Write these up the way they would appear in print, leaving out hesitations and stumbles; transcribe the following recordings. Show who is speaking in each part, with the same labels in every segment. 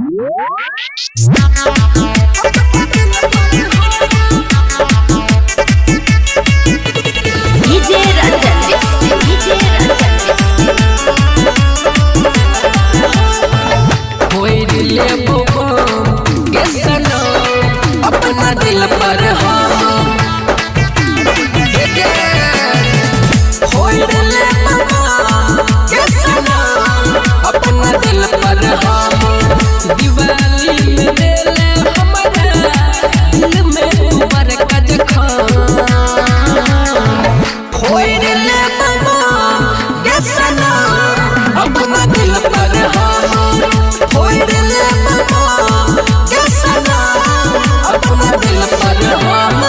Speaker 1: DJ Ranjan DJ Ranjan.
Speaker 2: होइले बम के सनम अपना दिल पर हम होइले बम के सनम अपना दिल पर हम दिवाली में देले हमरा दिल में तू बरकत खान होइले बम के सनम अपना दिल पर हम होइले बम के सनम अपना दिल पर हम।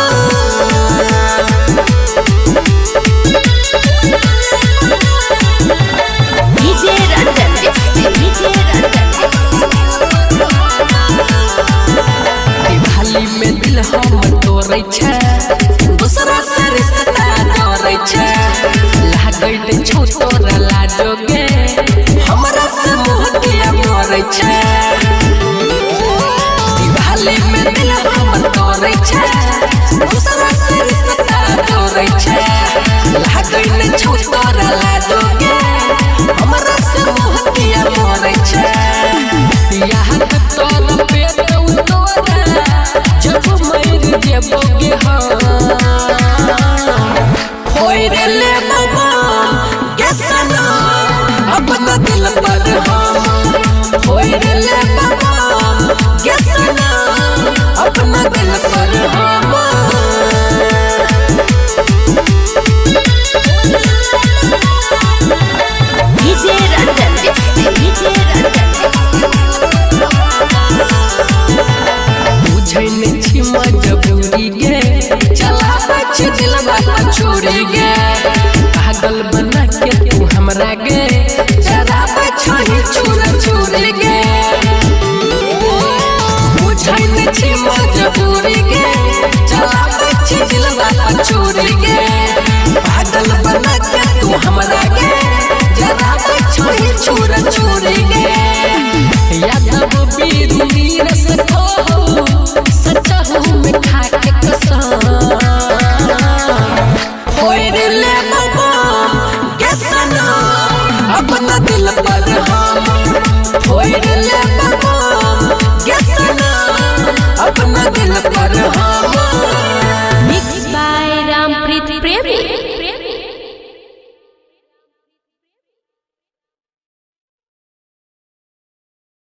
Speaker 1: DJ Ranjan DJ Ranjan.
Speaker 2: Diwali में दिल हम तोड़ै छै, दूसरा से रिश्ता जोड़ै छै। लागल छौ तोरा लाजो गे, हमरा से मुँह किया मोड़ै छै। दिवाली में दिल हम तोड़ै छै, दूसरा से रिश्ता जोड़ै छै। लागल छौ तोरा लाजो गे, हमरा से मुँह किया मोड़ै छै। याद तोर पे तू तोरा जब मर जेबोगे हम होइले बाबा के सनम अपना दिल पर हम होइले बाबा के सनम अपना दिल पर हम।
Speaker 1: DJ Ranjan DJ Ranjan.
Speaker 2: बुझै नहि छी मजबूरी गे, चलाबै छी दिलवा पर छुरी गे। पागल बना के तू हमरा गे, चलाबै छही छुर छुरी गे। बुझै नहि छी मजबूरी गे, चलाबै छी दिलवा पर छुरी गे। पागल बना के तू हमरा गे, जराबै छही छुर छुरी गे।